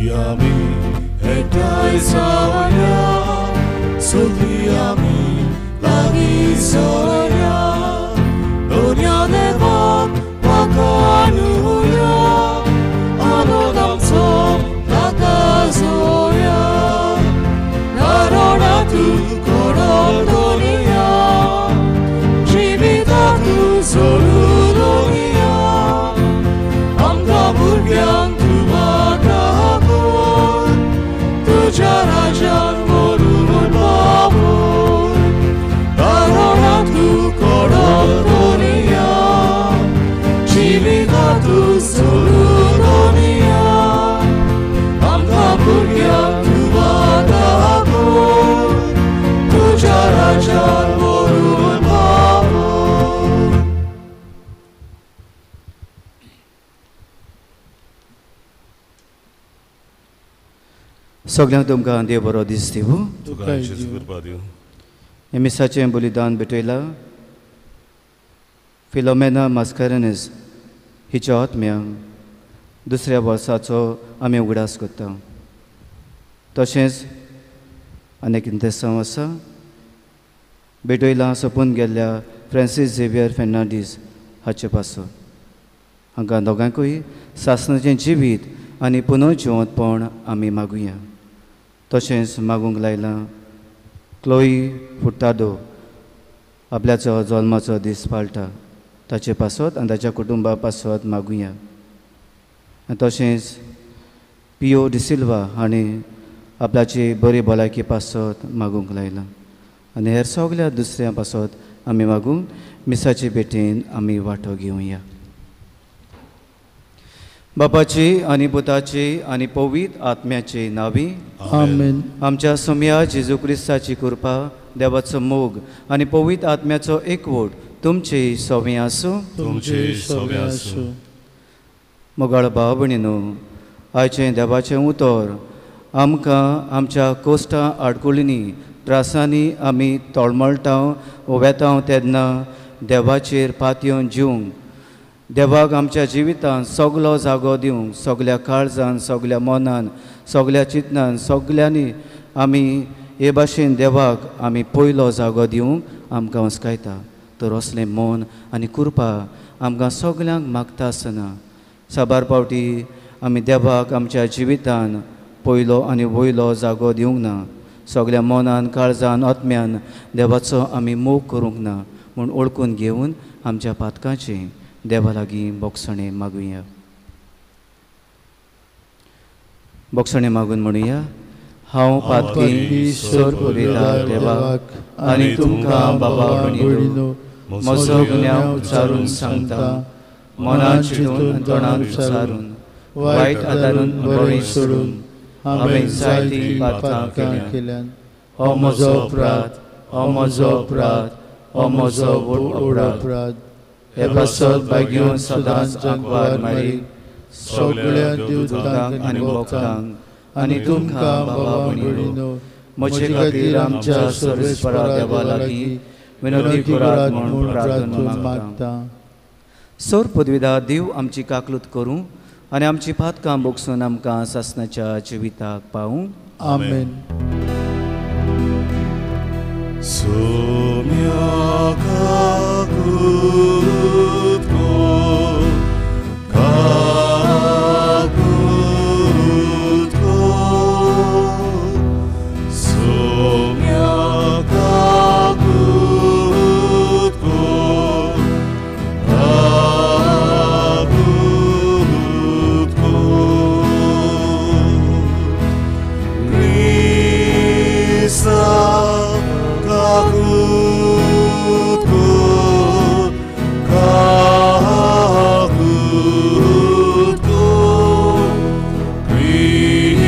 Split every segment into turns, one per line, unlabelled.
आमी एकठांय जावया, सगळीं आमी लागीं सरया, दोनया देवाक वाखाणुया, आनंद आमचो ताका जोया, कारण तूं कोडो दोनया, जिविताक तूं जोडू दोनया, आमकां भुरग्यांक तूं वाटा कर, तुज्या राज्यान व्हरून पावय, कारण तूं कोडो दोनया, जिविताक तूं जोडू दोनया, आमकां भुरग्यांक तूं वाटा कर, तुज्या राज्यान व्हरून पावय.
सगळ्यांक तुमकां देव बरो दीस दिवं.
तुका जेजू कृपा दिवं.
हें मिसाचें बलिदान भेटयलां फिलोमेना मास्कारेन्हस हिच्या आत्म्यांक दुसऱ्या वर्साचो आमी उगडास करता. तशेंच आनीक इंतेसांव आसा भेटयलां सोंपून गेल्ल्या फ्रांसीस झेवियर फेर्नांडीस हाचे पासून. हांकां दोगांकूय सासणाचें जिवीत आनी पुनर्जिवंतपण आमी मागुया. तशेंच मागूंक लायलां क्लोई फुर्तादो आपल्याचो जल्माचो दीस पाळटा ताचे पासत आनी ताच्या कुटुंबा पासत मागुया. आनी तशेंच पियो डिसिल्वा हांणी आपल्याची बरी भलायकी पासत मागूंक लायलां. आनी हेर सगल्या दुसऱ्यां पासत आमी मागूंक मिसाचे भेटेन आमी वांटो घेवया. बापाची आनी पुताची आनी पवित्र आत्म्याची नावी
आमेन.
आमच्या सोम्या जेजू क्रिस्ताची कृपा, देवाचो मोग आनी पवित्र आत्म्याचो एकवट तुमचे सवे आसूं.
तुमचे सवे आसूं.
मोगाळ भाव भयणीनो, आयचें देवाचें उतर आमकां आमच्या कोश्टां आडकुळींनी त्रासांनी आमी तळमळटा वेता तेन्ना देवाचेर पातयेवन जिवंक, देवाक आमच्या जिवितांत सगलो जागो दिवंक, सगल्या काळजान, सगल्या मनान, सगल्या चिंतनान, सगल्यांनी आमी हे भाशेन देवाक आमी पयलो जागो दिवंक आमकां हुस्कायता. तर असलें मन आनी कृपा आमकां सगल्यांक मागता आसतना साबार फावटी आमी देवाक आमच्या जिवितान पयलो आनी वयलो जागो दिवंक ना, सगल्या मनान, काळजान, आत्म्यान देवाचो आमी मोग करूंक ना म्हूण ओळखून घेवन आमच्या पातकांची देवा लागीं बोगसणें मागुया. बोगसणें मागून म्हणुया, हांव पातकी सर उलयता देवाक आनी तुमकां बाबा भयणीनो म्हजो गुन्यांव उच्चारून सांगता, मनान चिंतून आनी तोंडान उच्चारून, वायट आदारून बरें सोडून हांवें जायतीं पातकां केल्यांत. हो म्हजो अपराध, हो म्हजो अपराध, हो म्हजो व्हड अपराध. हे पासत भाग्योन सदांच आंकवार मारी
सगळ्या
देवतांक आनी भक्तांक आनी तुमकां बाबा भयणीनो म्हजे खातीर आमच्या सर्वेस्परा देवा लागीं विनवणी करात म्हूण प्रार्थना मागता. सोर पदवीदा देव आमची काकलूत करूं आनी आमची पातकां बोगसून आमकां सासणाच्या जिविताक पावूं.
आमेन.
सोम्या काकूत को, काकूत को, सोम्या काकूत को, काकूत को, क्रिस्ता काकूत को, काकूत को, क्रिस्ता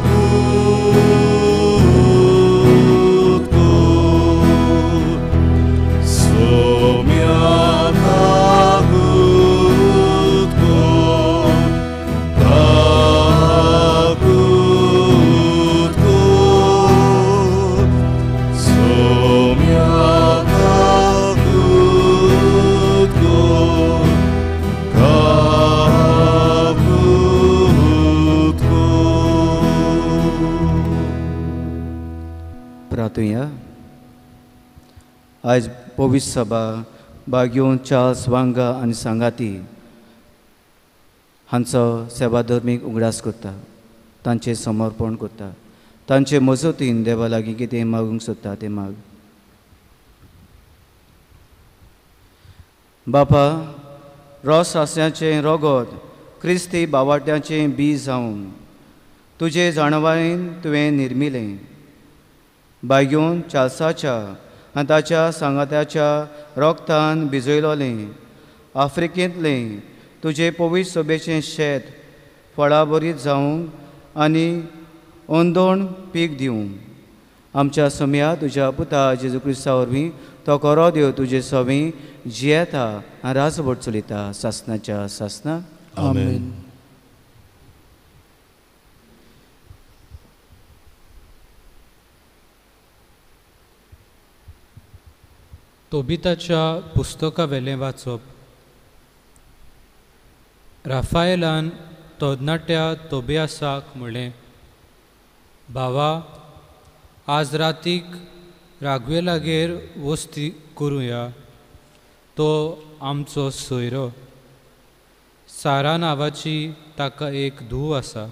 काकूत को, सोम्या काकूत को, काकूत को, सोम्या काकूत को, काकूत को.
आयज पवित्र सभा बाग्योन चार्ल्स वांगा आनी सांगाती हांचो सेवाधर्मीक उगडास करता, तांचें समर्पण करता, तांचे मजतीन देवा लागीं कितें मागूंक सोदता तें माग। बापा, रोस आस्याचें रोगोत क्रिस्ती बावाट्याचें बीज जावन तुजे जाणवायेन तुवें निर्मिलें। बायगोन चार्ल्साच्या आनी ताच्या सांगात्याच्या रोगतान भिजयलोलें आफ्रिकेंतलें तुजे पवित्र सोबेचें शेत फळाबरीत जावंक आनी अंदोण पीक दिवं। आमच्या सम्या तुज्या पुता जेजू क्रिस्ता वरवीं तो खरो देव तुजे सवी जियेता आनी राजवट चलयता सासनाच्या सासना।
आमेन।
तोबिताच्या पुस्तकावेलें वाचप। राफायलान तरणाट्या तोबियासाक म्हणलें, भावा, आज रातीक राघवेलागेर वस्ती करुया, तो आमचो सोयरो। सारा नांवाची ताका एक धूव आसा।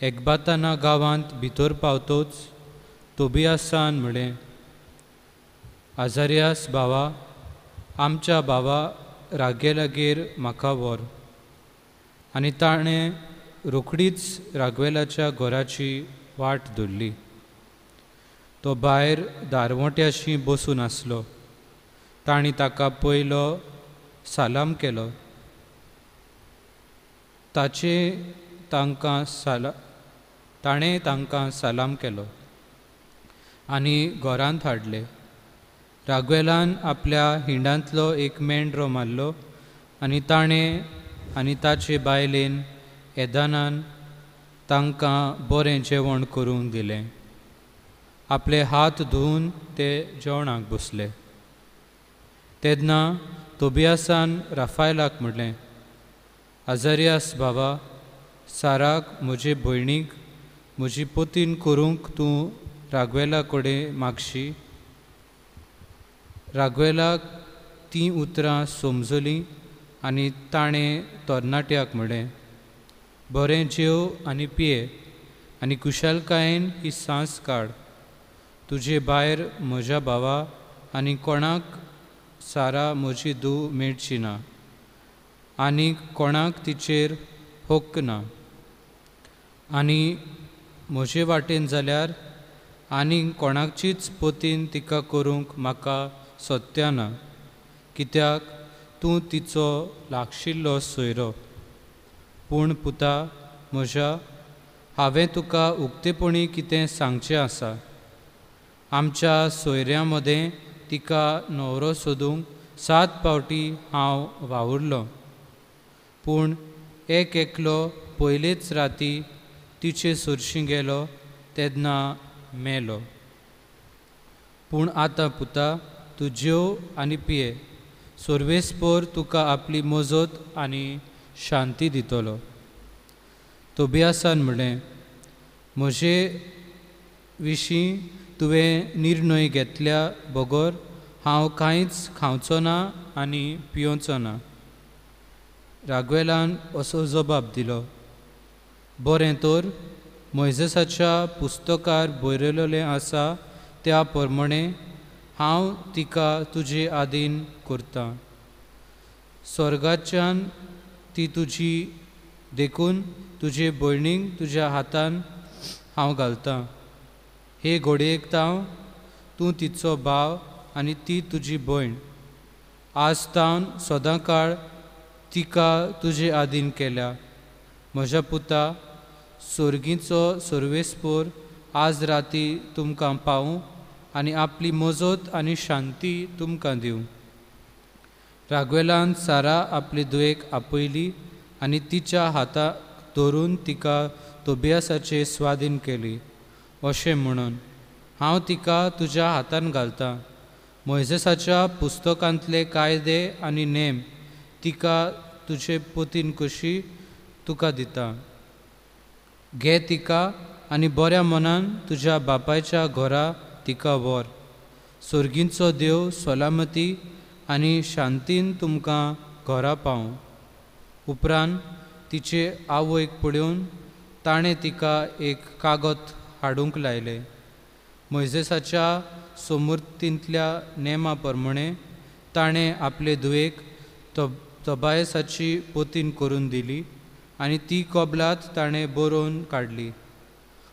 एकबाताना गांवांत भितर पावतोच तोबियासान म्हणलें, आजारियास भावा, आमच्या भावा रागेलागेर म्हाका व्हर। आनी ताणें रोखडीच रागवेलाच्या घराची वाट धरली। तो भायर दारवंट्याशी बसून आसलो। तांणी ताका पयलो सलाम केलो। ताणें तांकां सलाम केलो आनी घरांत हाडले। रागवेलान आपल्या हिंडांतलो एक मेंढरो मारलो आनी ताणें आनी ताचे बायलेन एदानान तांकां बरें जेवण करूंक दिलें। आपले हात धुवन ते जेवणाक बसले। तेन्ना तोबियासान राफायलाक म्हणलें, आजारियास बाबा, साराक म्हजे भयणीक म्हजी पोतीन करूंक तूं रागवेला कडेन मागशी। रागवेलाक तीं उतरां समजलीं आनी ताणें तरणाट्याक म्हणलें, बरें जेव आनी पिये आनी कुशलकायेन ही सांस काड। तुजे भायर म्हज्या भावा आनी कोणाक सारा म्हजी धूव मेळची ना आनी कोणाक तिचेर हक्क ना। आनी म्हजे वाटेन जाल्यार आनी कोणाचीच पोतीन तिका करूंक म्हाका सत्या ना, कित्याक तूं तिचो लागशिल्लो सोयरो। पूण पुता म्हज्या, हांवें तुका उक्तेपणी कितें सांगचें आसा। आमच्या सोयऱ्यां मदें तिका न्हवरो सोदूंक 7 फावटी हांव वावुरलो, पूण एक एकलो पयलेच राती तिचे सरशीं गेलो तेन्ना मेलो। पूण आतां पुता, तूं जेव आनी पिये, सर्वेस्पोर तुका आपली मजत आनी शांती दितलो। तोबियासान म्हणलें, म्हजे विशीं तुवें निर्णय घेतल्या बगर हांव कांयच खावचो ना आनी पियोवचो ना। रागवेलान असो जबाब दिलो, बरें तर मोयजेसाच्या पुस्तकार बरयलेलें आसा त्या प्रमाणे हांव तिका तुजे आदीन करतां। स्वर्गाच्यान ती तुजी देखून तुजे भयणीक तुज्या हातान हांव घालतां। हे घडयेक ताव तूं तिचो भाव आनी ती तुजी भयण। आज तावन सदांकाळ तिका तुजे आदीन केल्या। म्हज्या पुता, सोर्गीचो सर्वेस्पोर आज राती तुमकां पावूं आनी आपली मजत आनी शांती तुमकां दिवं। रागवेलान सारा आपली दुयेक आपयली आनी तिच्या हाताक धरून तिका तोबियासाचे स्वाधीन केली, अशें म्हणून, हांव तिका तुज्या हातान घालतां। मोयजेसाच्या पुस्तकांतले कायदे आनी नेम तिका तुजे पोतीन कशी तुका दिता। घे तिका आनी बऱ्या मनान तुज्या बापायच्या घरा तिका व्हर। सोर्गींचो देव सलामती आनी शांतीन तुमकां घरा पावूं. उपरांत तिचे आवयक पळोवन ताणें तिका एक कागद हाडूंक लायलें. मोयजेसाच्या सोमुर्तींतल्या नेमा प्रमाणें ताणें आपले धुवेक तोबायसाची पोतीन करून दिली आनी ती कबलात ताणें बरोवन काडली.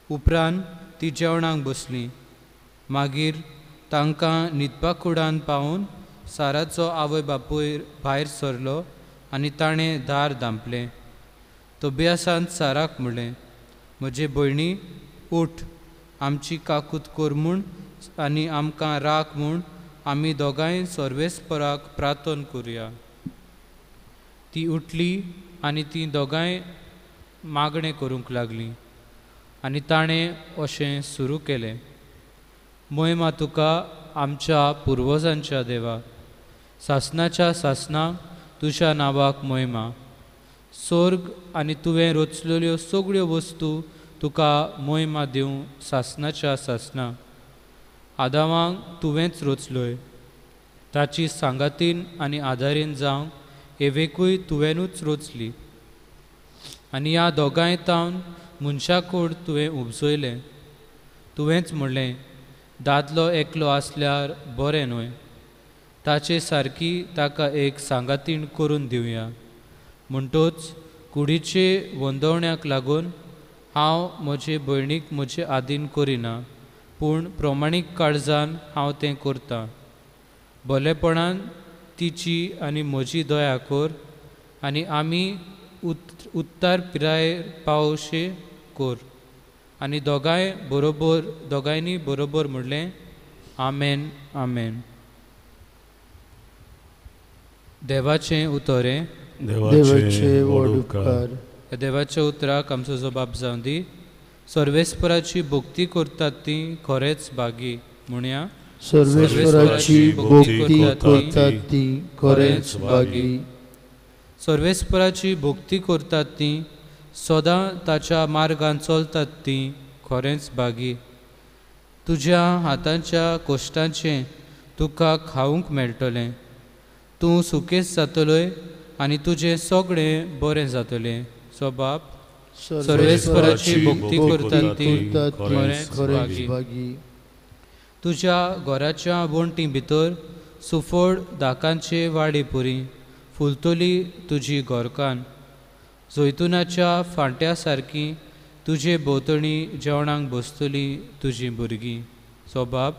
उपरांत ती जेवणाक बसली. मागीर तांकां न्हिदपा कुडान पावून साराचो आवय बापूय भायर सरलो आनी ताणें दार धांपलें. तोबियासान साराक म्हणलें, म्हजे भयणी उठ, आमची काकूत कर म्हूण आनी आमकां राख म्हूण आमी दोगांय सर्वेस्पराक प्रार्थन करुया. ती उठली आनी ती दोगांय मागणें करूंक लागलीं आनी ताणें अशें सुरू केलें. मोहिमा तुका आमच्या पुर्वजांच्या देवा, सासनाच्या सासनाक तुज्या नांवाक मोहिमा. सोर्ग आनी तुवें रचलेल्यो सगळ्यो वस्तू तुका मोहिमा दिवं सासनाच्या सासना. आदावांक तुवेंच रचलोय, ताची सांगातीन आनी आदारीन जावंक एवेकूय तुवेंनूच रचली आनी ह्या दोगांय तावन मनशाकूड तुवें उपजयलें. तुवेंच म्हणलें, दादलो एकलो आसल्यार बरें न्हय, ताचे सारकी ताका एक सांगातीण करून दिवया. म्हणटोच कुडीचे वंदवण्याक लागून हांव म्हजे भयणीक म्हजे आदीन करिना, पूण प्रमाणीक काळजान हांव तें करतां. भलेपणान तिची आनी म्हजी दया कर आनी आमी उत्तर पिरायेर पावशे कर. आनी दोगांयनी बरोबर म्हणलें, आमेन आमेन. देवाचें उतर हें.
देवाचे व्हड उपकार.
देवाच्या उतराक आमचो जबाब जावं दी. सर्वेस्पराची भक्ती करतात ती खरेंच भागी म्हणया.
सर्वेस्पराची भक्ती करतात ती खरेंच भागी.
सर्वेस्पराची भक्ती करतात ती सदां ताच्या मार्गान चलतात ती खरेंच भागी. तुज्या हातांच्या कोश्टांचें तुका खावंक मेळटलें, तूं सुकेस जातलोय आनी तुजें सगळें बरें जातलें. सो बाप सर्वेस्पराची भक्ती करतात ती खरेंच भागी. तुज्या घराच्या वण्टी भितर सुफळ दाकांचे वाडे पुरी फुलतली तुजी घरकान. जैतुनाच्या फांट्या सारकी तुजे भोंवतणी जेवणाक बसतली तुजी भुरगीं. सो बाप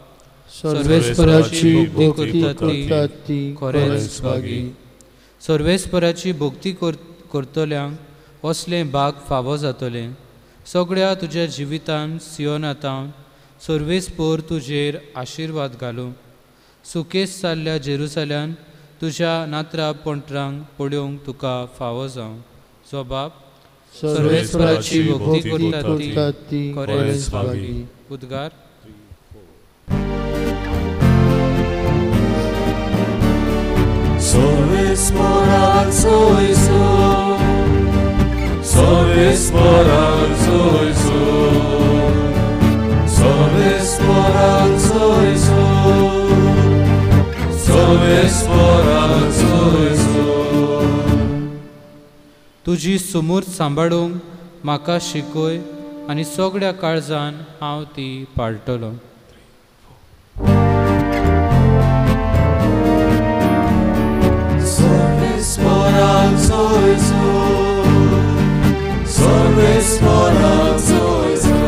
सर्वेस्पराची भक्ती करतात ती खरेंच भागी.
सर्वेस्पराची भक्ती करतल्यांक असलें भाग फावो जातलें. सगळ्या तुज्या जिवितान सियोनातावन सर्वेस्पर तुजेर आशिर्वाद घालूं. सुकेस जाल्ल्या जेरुसल्यान तुज्या नात्रा पोंटरांक पळोवंक तुका फावो जावं. सो बाप
सर्वेस्पराची भक्ती करतात ती खरेंच भागी.
उद्गार.
सर्वेस्पराचो येसू, सर्वेस्पराचो येसू, सर्वेस्पराचो येसू, सर्वेस्पराचो येसू.
तुजी सुमूर्त सांबाळूंक म्हाका शिकय आनी सगळ्या काळजान हांव ती पाळटलो.
सर्वेस्पराचो येसू, सर्वेस्पराचो येसू,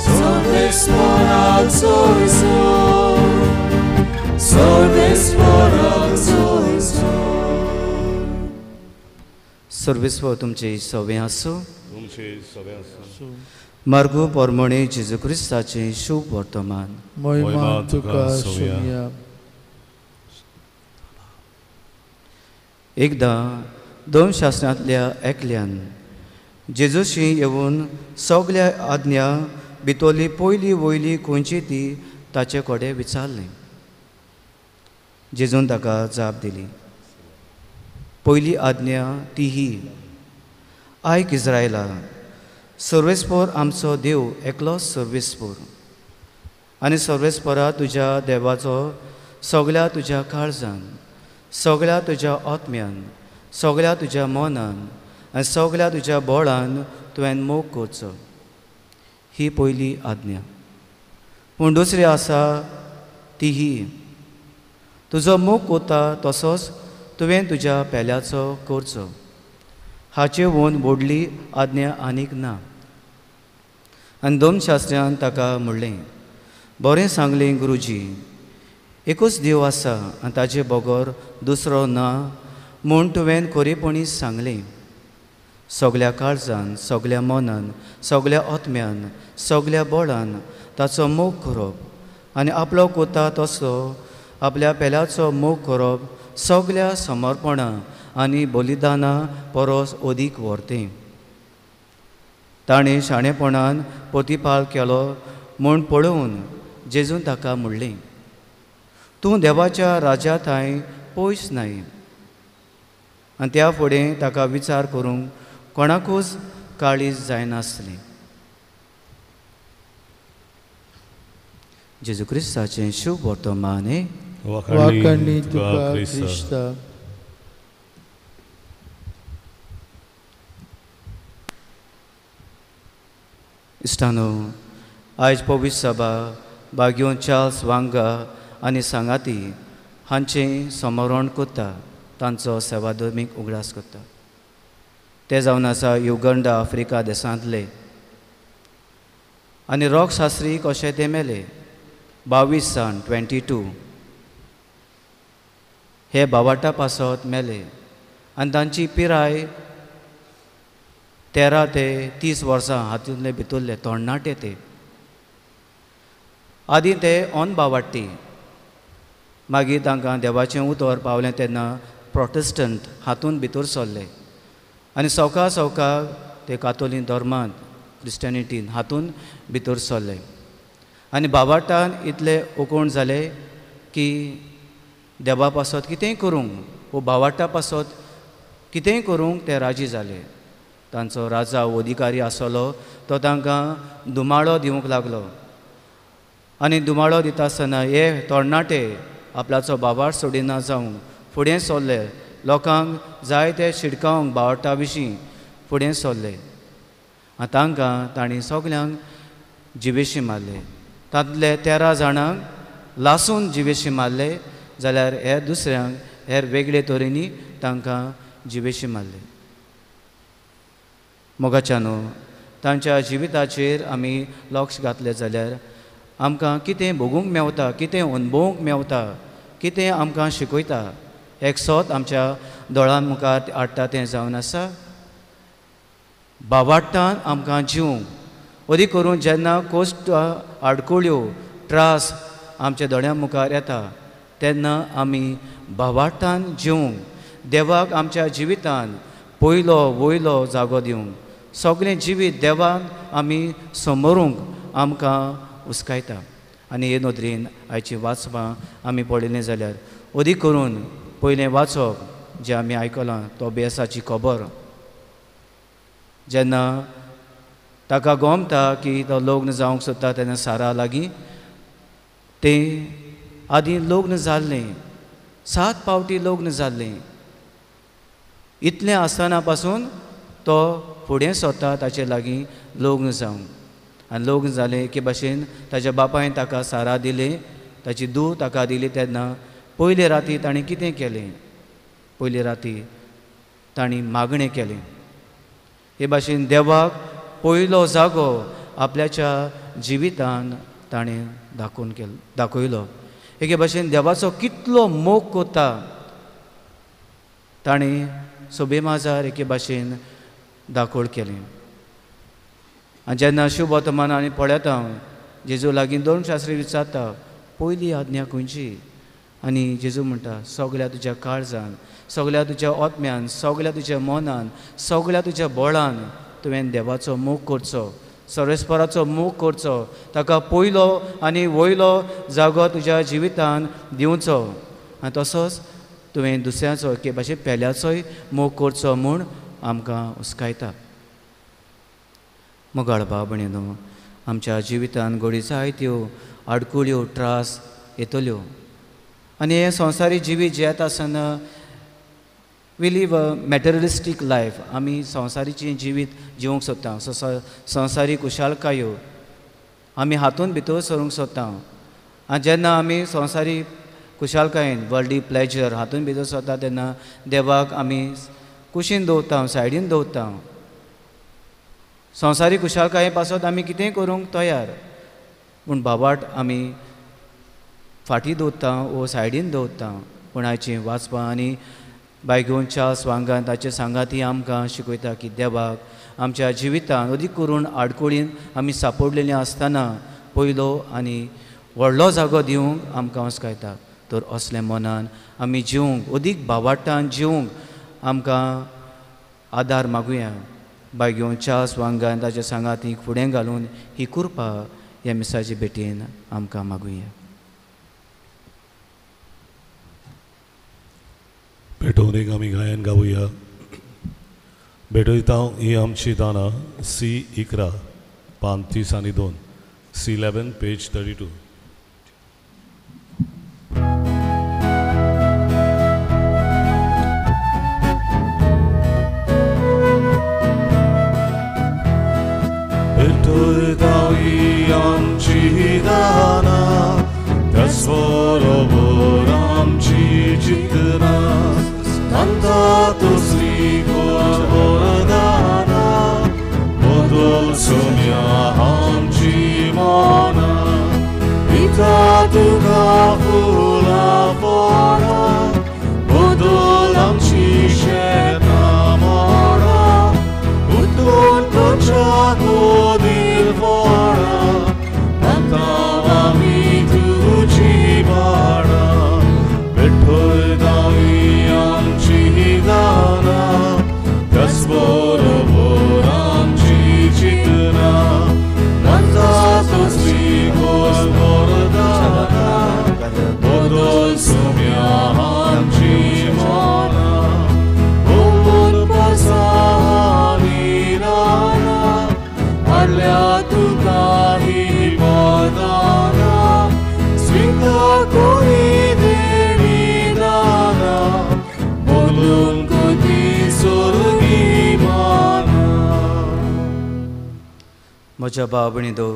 सर्वेस्पराचो येसू, सर्वेस्पराचो येसू.
सर्वेस्पर तुमचे सवे आसूं. मार्गो पोरमणे जेजू क्रिस्ताचें शुभ वर्तमान.
महिमा तुका सोम्या.
एकदां दोन शासनांतल्या एकल्यान जेजूशी येवन सगल्या आज्ञा भितरली पयली वयली खंयची ती ताचे कडेन विचारलें. जेजून ताका जाप दिली, पयली आज्ञा ती ही, आयक इस्रायला, सर्वेस्पर आमचो देव एकलोच सर्वेस्पर. आनी सर्वेस्परा तुज्या देवाचो सगळ्या तुज्या काळजान, सगळ्या तुज्या आत्म्यान, सगळ्या तुज्या मनान आनी सगळ्या तुज्या बळान तुवें मोग करचो. ही पयली आज्ञा. पूण दुसरी आसा ती ही, तुजो मोग कोता तसोच तुवें तुज्या पेल्याचो करचो. हाचे वोन व्हडली आज्ञा आनीक ना. आनी धर्मशास्त्र्यान ताका म्हणलें, बरें सांगलें गुरुजी, एकूच देव आसा आनी ताजे बगर दुसरो ना म्हूण तुवें खरेपणी सांगलें. सगल्या काळजान, सगल्या मनान, सगल्या आत्म्यान, सगल्या बळान ताचो मोग करप आनी आपलो कोता तसो आपल्या पेल्याचो मोग करप सगल्या समर्पणां आनी बलिदानां परस अदीक व्हरतें. ताणें शाणेपणान प्रतिपाल केलो म्हूण पळोवन जेजून ताका म्हणलें, तूं देवाच्या राज्या थांय पयस नाय. आनी त्या फुडें ताका विचार करूंक कोणाकूच काळीज जायनासलें. जेजू क्रिस्ताचें शुभ वर्तमान.
वाखाणणी तुका क्रिस्ता.
इश्टानो, आयज पवित्र सभा बाग्योन चार्ल्स वांगा आनी सांगाती हांचें समरण करता, तांचो सेवाधर्मीक उगडास करता. ते जावन आसा युगंडा आफ्रिका देशांतले आनी रॉक शास्त्री कशे ते मेले 22 सन 22 हे बावाटा पासत मेले आनी तांची पिराय 13 ते 30 वर्सां हातूंतले भितरले तरणाटे. ते आदीं ते ऑन बावाट्टी, मागीर तांकां देवाचें उतर पावलें तेन्ना प्रोटेस्टंट हातूंत भितर सरले आनी सवका सवका ते कातोलीक धर्मांत क्रिस्टियनिटीन हातूंत भितर सरले आनी बाबाटान इतले ओकोण जाले की देवा पासत कितेंय करूंक वो बावाटा पासत कितेंय करूंक ते राजी जाले. तांचो राजा अधिकारी आसलो तो तांकां दुमाळो दिवंक लागलो आनी दुमाळो दिता आसतना हे तरणाटे आपल्याचो बाबाट सोडिना जावंक फुडें सरले, लोकांक जाय ते शिडकावंक बावटा विशीं फुडें सरले आनी तांकां तांणी सगल्यांक जिवेशी मारले. तातूंतले 13 जाणांक लासून जिवेशी मारले जाल्यार हेर दुसऱ्यांक हेर वेगळे तरेनी तांकां जिवेशी मारले. मोगाच्यानो, तांच्या जिविताचेर आमी लक्ष घातलें जाल्यार आमकां कितें भोगूंक मेवता, कितें अणभवूंक मेवता, कितें आमकां शिकयता, एक सोत आमच्या दोळ्यां मुखार हाडटा तें जावन आसा बावाट्टान आमकां जिवंक. अदीक करून जेन्ना कोश्ट आडकुळ्यो त्रास आमच्या दोळ्यां मुखार येता तेन्ना आमी बावाट्टान जिवंक, देवाक आमच्या जिवितान पयलो वयलो जागो दिवंक, सगळें जिवीत देवान आमी समोरूंक आमकां उस्कायता. आनी हे नदरेन आयची वाचपां आमी पळयलीं जाल्यार अदीक करून पयलें वाचप जें आमी आयकलां तो बेसाची खबर. जेन्ना ताका गोमता की तो लग्न जावंक सोदता तेन्ना सारा लागीं तें आदीं लग्न जाल्लें, 7 पावटी लग्न जाल्लें. इतलें आसतना पासून तो फुडें सोदता ताचे लागीं लग्न जावंक. आनी लग्न जालें एके भाशेन ताच्या बापायन ताका सारा दिलें, ताची धूव ताका दिली. तेन्ना पयले राती ताणें कितें केलें, पयले राती तांणी मागणें केलें. हे भाशेन देवाक पयलो जागो आपल्याच्या जिवितान ताणें दाखोवन केलो, दाखयलो. एके भाशेन देवाचो कितलो मोग कोता ताणें सोबे माजार एके भाशेन दाखोवण केलें. आनी जेन्ना शुभ वर्तमान आनी पळयता जेजू लागीं 2 शास्त्री विचारता पयली आज्ञा खंयची, आनी जेजू म्हणटा सगळ्या तुज्या काळजान, सगळ्या तुज्या आत्म्यान, सगळ्या तुज्या मनान, सगळ्या तुज्या बळान तुवें देवाचो मोग करचो, सर्वेस्पराचो मोग करचो, ताका पयलो आनी वयलो जागो तुज्या जिवितान दिवचो आनी तसोच तुवें दुसऱ्याचो एके भाशेन पेल्याचोय मोग करचो म्हूण आमकां उस्कायता. मोगाळ भाव भयणीनो, आमच्या जिवितान घोडी जायत्यो आडकुळ्यो त्रास येतल्यो आनी हें संवसारी जिवीत जियेता आसतना we live a materialistic life. आमी संवसारीचें जिवीत जिवंक सोदता, संवसारी कुशालकायो आमी हातून भितर सरूंक सोदता. आनी जेन्ना आमी संवसारी कुशालकायेन वर्ल्डली प्लेजर हातून भितर सरता तेन्ना देवाक आमी कुशीन दवरता, सायडीन दवरता. संवसारी कुशालकाये पासत आमी कितेंय करूंक तयार, पूण बाबाट आमी फाटीं दवरता वो सायडीन दवरता. पूण आयचीं वाचपां आनी बायगोनच्या स्वांगान ताचे सांगाती आमकां शिकयता की देवाक आमच्या जिवितान अदीक करून आडकुळीन आमी सापडलेलीं आसतना पयलो आनी व्हडलो जागो दिवंक आमकां हुस्कायता. तर असल्या मनान आमी जिवंक अदीक बावाटान जिवंक आमकां आदार मागुया. बायगोनच्या स्वांगान ताच्या सांगाती फुडें घालून ही कृपा ह्या मिसाचे भेटेन आमकां मागुया.
भेटवणेक आमी गायन गावया. भेटयता ही आमची दानां सी 11 पान 32, सी 11 पेज 32. भेटयता ही आमची दानां त्याच बरोबर आमची चिंतना तांता तुसरी वरदाना बदल सोम्या आमची मना पिता तुका फुलां फळां बदल आमची शेतां मळां उठून तुज्या गोदीर फळां तांता आमी तुजी बाळां भेटयता त्याच बरोबर आमची चिंतना तांता तुसरी वरदाना बदल सोम्या आमची मना ओमून पसा आमी रानां हाडल्या तुका ही वरदानां स्विकार कोणी देणी दानां बदलून कोती स्वर्गी माना.
म्हज्या भाव भयणींनो,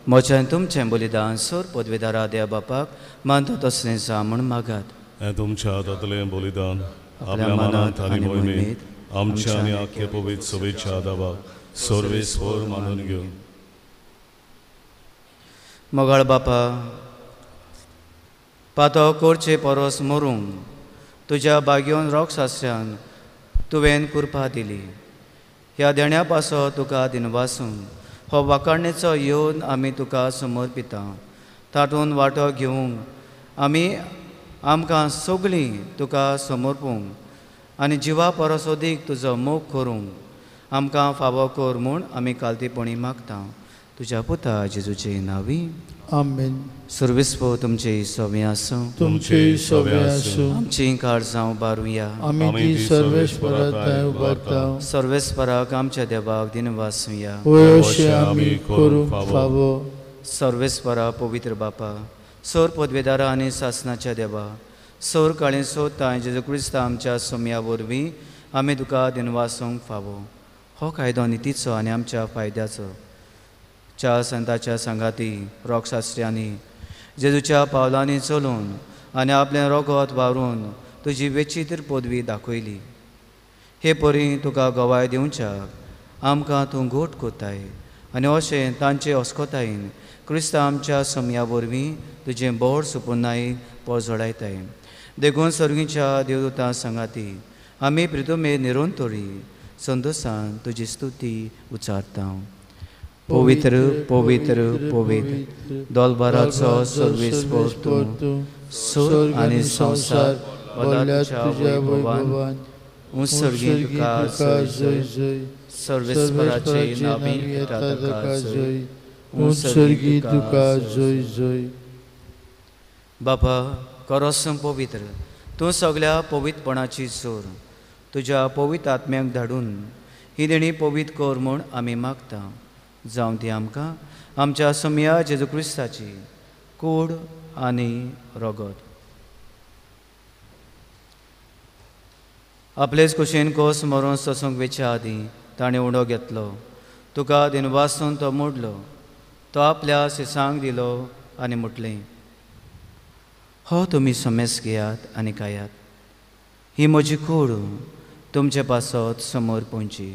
म्हज्यान तुमचें बलिदान सोर पदवेदारा देवा बापाक मानता तसलें जावं म्हूण मागात.
हें तुमच्या हातांतलें बलिदान आपल्या मनांत आनी मोहिमेंत आमच्या आनी आख्या पवित्र सभेच्या दाबाक सर्वेस्वर मानून घेवन.
मोगाळ बापा, पातो करचे परस मरूंक तुज्या बागेवन रोगशास्त्रान तुवें कृपा दिली. ह्या देण्या पासत तुका दिनवासून हो वाखाणेचो येवन आमी तुका समर्पिता. तातूंत वांटो घेवंक आमी आमकां सगळीं तुका समर्पूंक आनी जिवा परस अदीक तुजो मोग करूंक आमकां फावो कर म्हूण आमी कालतीपणी मागता. तुज्या पुता जेजूचे नांवी
आमेन.
सर्वेस्पर तुमचे सवे आसूं.
तुमचे सवे आसूं.
आमची काळजां उबारुया.
आमी ती सर्वेस्परा थंय उबारता.
सर्वेस्पराक आमच्या देवाक दिनवासुया.
वय अशें आमी करूंक फावो.
सर्वेस्परा पवित्र बापा, सोर पदवेदारा आनी सासनाच्या देवा, सोर काळी सोदता जेजू क्रिस्ता आमच्या सोम्या वरवीं आमी तुका दिनवासूंक फावो. हो कायदो नितीचो आनी आमच्या फायद्याचो. च्या संताच्या सांगाती रोगशास्त्र्यांनी जेजूच्या पावलांनी चलून आनी आपलें रोगत वावरून तुजी वेचित्र पदवी दाखयली. हे परी तुका गवाय दिवच्याक आमकां तूं घोट कोत्ताय आनी अशें तांचे अस्कोतायेन क्रिस्ता आमच्या समया वरवीं तुजें बोड सुपुनाय पोजोडायताय. देखून सर्गीच्या देवदूतां सांगाती आमी प्रितुमे निरंतरी संतोसान तुजी स्तुती उच्चारता. पवित्र पवित्र पवित्र दोलबाराचो सर्वेस्पर तूं, स्वर्ग आनी संवसार भरल्या तुज्या वैभवान. उत्सर्गी तुका जय जय, सर्वेस्पराचे नांवी येता तुका जय,
उत्सर्गी तुका जय जय.
बापा करोसम पवित्र तूं सगळ्या पवित्रपणाची जोर तुज्या पवित्र आत्म्याक धाडून ही देणी पवित्र कर म्हूण आमी मागता. जावं ती आमकां आमच्या सोमया जेजू क्रिस्ताची कूड आनी रगत. आपलेच कुशीन कोस मरून सोसूंक वेच्या आदीं ताणें उडो घेतलो, तुका दिनवासून तो मोडलो, तो आपल्या सिसांक दिलो आनी म्हटलें, हो तुमी समेस घेयात आनी खायात, ही म्हजी कूड तुमचे पासत समोर पोंची.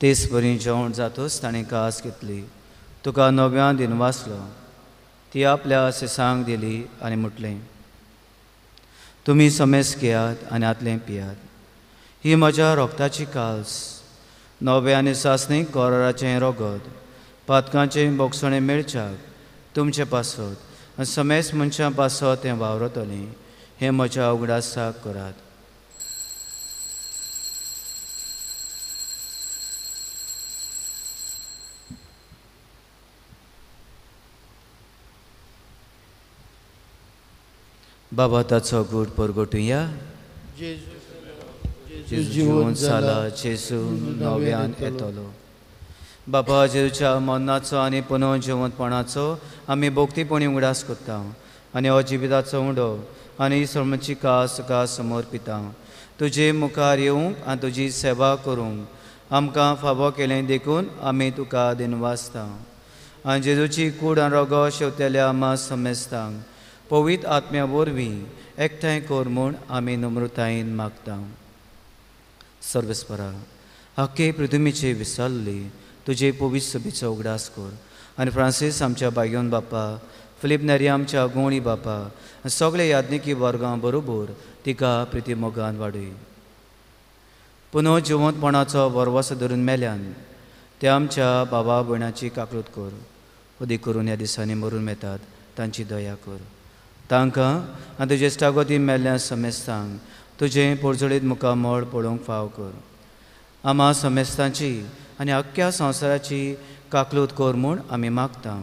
तेच बरी जेवण जातूच ताणें कास घेतली, तुका नव्यान दिनवासलो, ती आपल्या सिसांक दिली आनी म्हटलें, तुमी समेस घेयात आनी आतलें पियात, ही म्हज्या रोगताची काल्स, नवें आनी सासणीक कराराचें रगत, पातकांचें बोगसणें मेळच्याक तुमचे पासत आनी समेस मनशां पासत तें वावरतलें, हें म्हज्या उगडासाक करात. बाबा ताचो गूट परगटुया. जेजू जिवन जाला, जेजू नव्यान येतलो. बाबा जेजूच्या मरणाचो आनी पुनः जिवंतपणाचो आमी भोक्तीपणी उगडास करता आनी हो जिविताचो उडो आनी सर्माची कास तुका समर्पिता. तुजे मुखार येवंक आनी तुजी सेवा करूंक आमकां फावो केलें देखून आमी तुका दिनवासता. आनी जेजूची कूड आनी रगत शेवतेल्या आमा समेस्तांक पवित्र आत्म्या वरवीं एकठांय कर म्हूण आमी नम्रतायेन मागता. सर्वेस्परा, हक्के पृथ्वीचे विसरली तुजे पवित्र सभेचो उगडास कर आनी फ्रांसीस आमच्या बागयोन बापा, फिलीप नेरी आमच्या गोणी बापा आनी सगळे याज्ञिकी वर्गां बरोबर तिका प्रिती मोगान वाडय. पुनः जिवंतपणाचो भरवसो धरून मेल्यान ते आमच्या बाबा भयणाची काकळूत कर, अदीक करून ह्या दिसांनी मरून येतात तांची दया कर. तांकां आनी तुजे इश्टागती मेल्ल्या समेस्तांक तुजें पोरजळीत मुखामळ पळोवंक फाव कर. आमा समेस्तांची आनी अख्ख्या संवसाराची काकलूत कर म्हूण आमी मागता.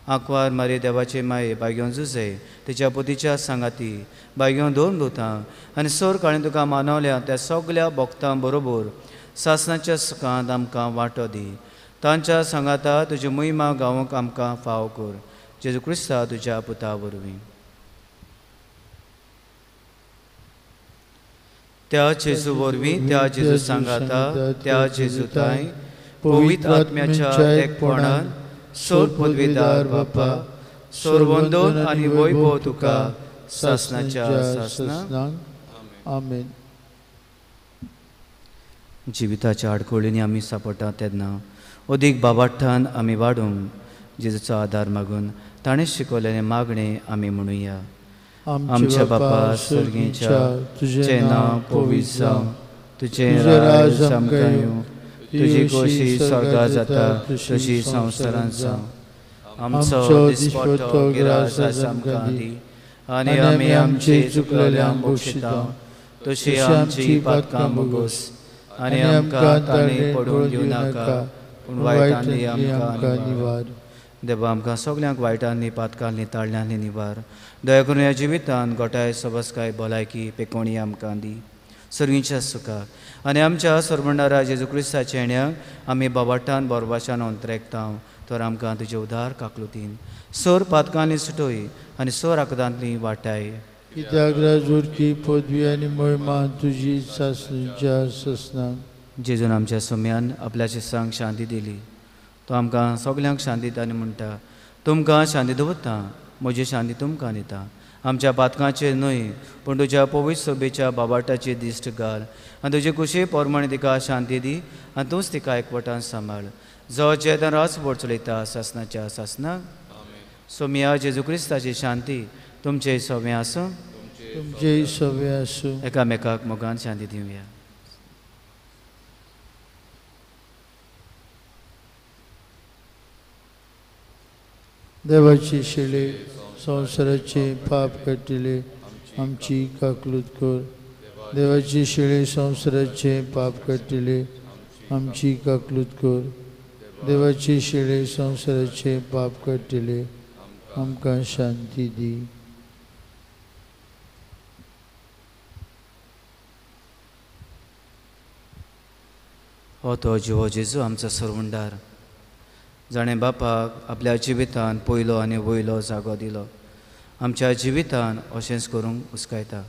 आंकवार मारी देवाचे माये बागयोन जुजे तिच्या पोतीच्या सांगाती बागयोन दोन दुतां आनी सोर काळीन तुका मानवल्या त्या सगल्या भक्तां बरोबर सासणाच्या सुखांत आमकां वांटो दी. तांच्या सांगाता तुजी महिमा गावंक आमकां फाव कर. जेजू क्रिस्ता तुज्या पुता वरवीं. त्या जेजू वरवीं, त्या जेजू सांगाता, त्या जेजू ताय पवित्र आत्म्याच्या एकपणान सोर पदवीदार बापा, सोर वंदन आनी वैभव तुका सासणाच्या सासणाक.
आमेन.
जिविताच्या आडखळींनी आमी सांपडटा तेन्ना अदीक बाबाठान आमी वाडूंक जेजूचो आदार मागून ताणें शिकवलेलें मागणें आमी म्हणुया. आमच्या बापा सर्गीच्या, तुजें नांव पवित्र जावं, तुजें राज आमकां येवं, तुजी खोशी स्वर्गार जाता तशी संवसारांत जावं. आमचो दिसपट्टो गिरास आज आमकां दी आनी आमी आमची चुकलेल्यांक बक्षिता तशी आमची पातकां भोगोस आनी आमकां ताणें पडून दिवं नाका पूण वायटांनी आमकां निवार. देवा, आमकां सगल्यांक वायटांनी पातकांनी ताळ्यांनी निवार. दया करून ह्या जिवितान गोठाय सबसकाय भलायकी पेकोणी आमकां दी. सर्वींच्या सुखाक आनी आमच्या सर्वणारा जेजू क्रिस्ताच्या येण्याक आमी बाबाटान बोरवाशान अंतरेकता तर आमकां तुजे उदार काकलुतीन सोर पातकांनी सुटोय आनी सोर आकदांतली वाटाय.
कित्याक राजवटकी पदवी आनी महिमा तुजी सासणाच्या सासणाक.
जेजून आमच्या सोम्यान आपल्या शिसांक शांती दिली, तो आमकां सगल्यांक शांती दिता आनी म्हणटा, तुमकां शांती दवरता, म्हजी शांती तुमकां दिता. आमच्या पातकांचेर न्हय पूण तुज्या पवित्र सभेच्या बाबाटाची दिश्ट घाल आनी तुजे कुशी प्रमाणे तिका शांती दी आनी तूंच तिका एकवटान सांबाळ, जो जेदान रासभर चलयता सासणाच्या सासणाक. सोमया जेजू क्रिस्ताची शांती तुमचे सगळें आसूं,
तुमचेय सगळें आसूं.
एकामेकाक मोगान शांती दिवया.
देवाची शिले संवसाराचे पाप काडटले आमची काकलूत कर. देवाची शिले संवसाराचे पाप काडटले आमची काकलूत कर. देवाची शिले संवसाराचे पाप काडटले आमकां शांती दी.
हो तो जिवो जेजू आमचो सरवंडार, जाणें बापाक आपल्या जिवितान पयलो आनी वयलो जागो दिलो, आमच्या जिवितान अशेंच करूंक उस्कायता.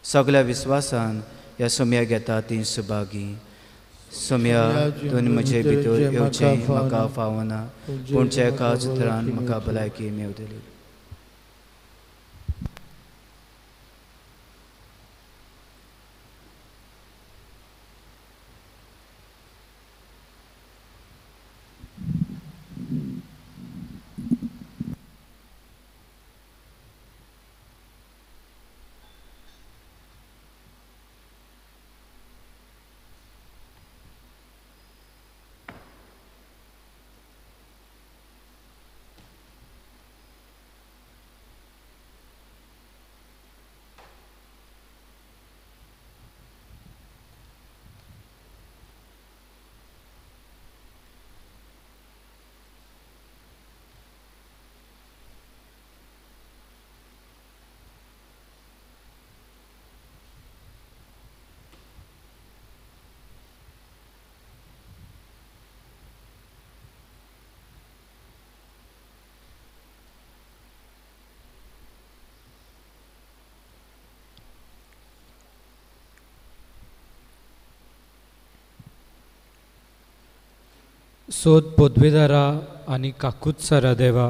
सगल्या विस्वासान ह्या सोम्या घेता ती सुभागी. सोम्या तूं म्हजे भितर येवचें म्हाका फावना, पूण एकाच उतरान म्हाका भलायकी मेवतली.
सोद पदवेदारा आनी काकूतसारा देवा,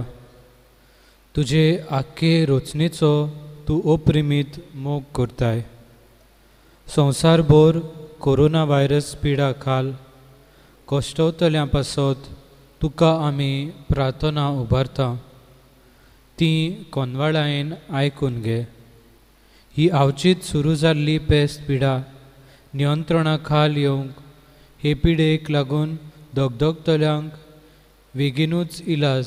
तुजे आख्खे रचनेचो तूं अप्रिमीत मोग करताय. संवसारभर कोरोना व्हायरस पिडा खाल कश्टवतल्यां पासत तुका आमी प्रार्थना उबारता, ती कोनवाळायेन आयकून घे. ही आवचीत सुरू जाल्ली पेस्त पिडा नियंत्रणा खाल येवंक हे पिडेक लागून दगदगतल्यांक बेगिनूच इलाज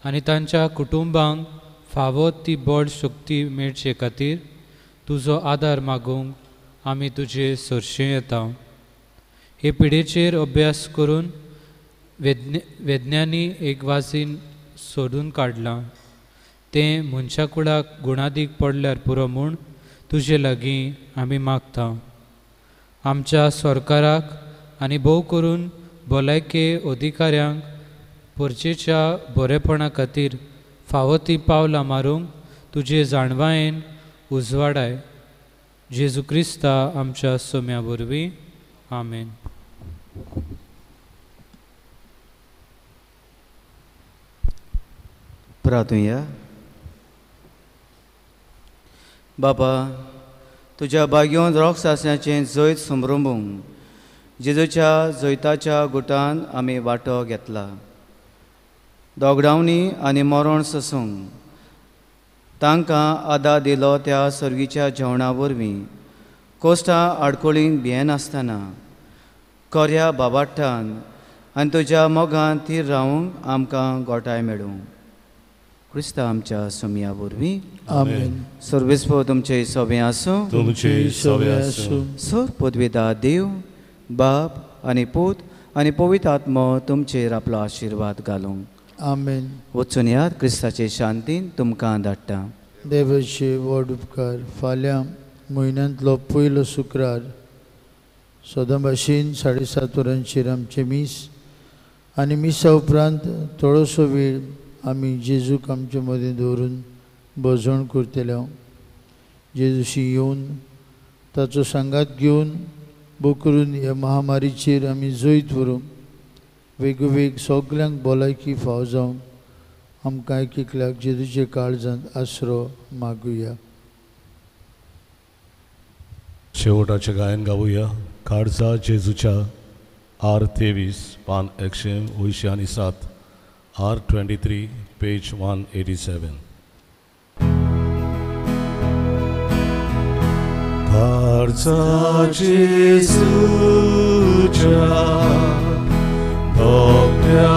आनी तांच्या कुटुंबांक फावो ती बळ शक्ती मेळचे खातीर तुजो आदार मागूंक आमी तुजे सरशें येता. हे पिडेचेर अभ्यास करून वेज्ञानी एक वासीन सोदून काडलां, तें मनशा कुळाक गुणादीक पडल्यार पुरो म्हूण तुजे लागीं आमी मागता. आमच्या सरकाराक आनी भोव करून भलायके अधिकाऱ्यांक परचेच्या बरेपणा खातीर फावो ती पावलां मारूंक तुजे जाणवायेन उजवाडाय. जेजू क्रिस्ता आमच्या सोम्या वरवीं, आमेन.
प्रार्थुया. बापा, तुज्या भाग्योन रोगसासण्याचें जैत समरंबूंक जेजूच्या जैताच्या गुटान आमी वांटो घेतला. दोगडावणी आनी मरण सोसूंक तांकां आदार दिलो त्या सर्गीच्या जेवणा वरवीं कोश्टां आडकोळींक भियेनासतना कोऱ्या बाबाट्टान आनी तुज्या मोगान थीर रावूंक आमकां गोठाय मेळूं. क्रिस्ता आमच्या सोमया वरवीं,
आमेन.
सर्वेस्पर तुमचे सवे आसूं,
तुमचे सवे आसूं.
सर पदवेदा देव बाप आनी पूत आनी पवित्र आत्मो तुमचेर आपलो आशिर्वाद घालूंक.
आमेन.
वचून याद क्रिस्ताचे शांतीन तुमकां धाडटा.
देवाचे व्हड उपकार. फाल्यां म्हयन्यांतलो पयलो शुक्रार सदां भाशेन 7:30 वरांचेर आमचें मीस आनी मिसा उपरांत थोडोसो वेळ आमी जेजूक आमचे मदीं दवरून भजण करतले. जेजूशी येवन ताचो सांगात घेवन बोकरून ह्या महामारीचेर आमी जैत व्हरूंक, वेगवेग सगल्यांक भलायकी फाव जावंक आमकां एक एकल्याक जेजूचे काळजांत आसरो मागुया.
शेवटाचें गायन गावुया. काळजा जेजूच्या आर 23 पान 187, आर 23 पेज 187. काळजा जेजूच्या धोक्या